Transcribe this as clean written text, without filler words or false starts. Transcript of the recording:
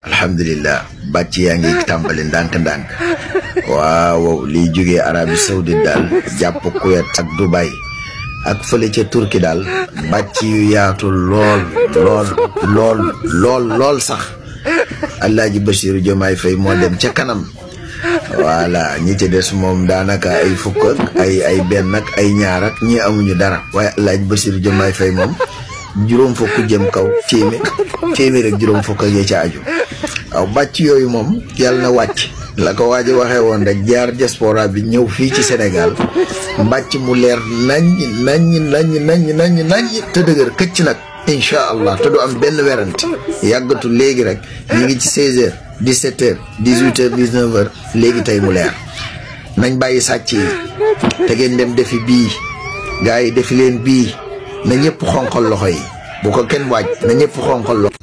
alhamdulillah bàcc yaa ngi tàmbali ndànk-ndànk waaw liy jógee Arabie Saoudite daal jàpp Kuwait ak Dubai ak fële ca Turki daal bàcc yu yaatu lool sax Alaaji Bassirou Diomaye Faye moo dem ca kanam voilà ñi ci des moom daanaka ay fukk ak ay benn ak ay ñaar ak ñi amuñu dara waaye Alaaji Bassirou Diomaye Faye moom juróom fukk jëm kaw téeméer ak juróom fukk ak ya ca aju waaw bàcc yooyu moom yàlla na wàcc la ko waaji waxee woon rek jaar diaspora bi ñëw fii ci Sénégal mbàcc mu leer nañ te dëgër këcc nag incha allah te du am benn werante yàggatu léegi rek ñu ngi ci 16h 17h 18h 19h léegi tey mu leer nañ bàyyi sàcc yi te ngeen dem defi bii gars yi defi leen bii na ñëpp xonqal loxo yi bu ko kenn waaj na ñëpp xonqal loxo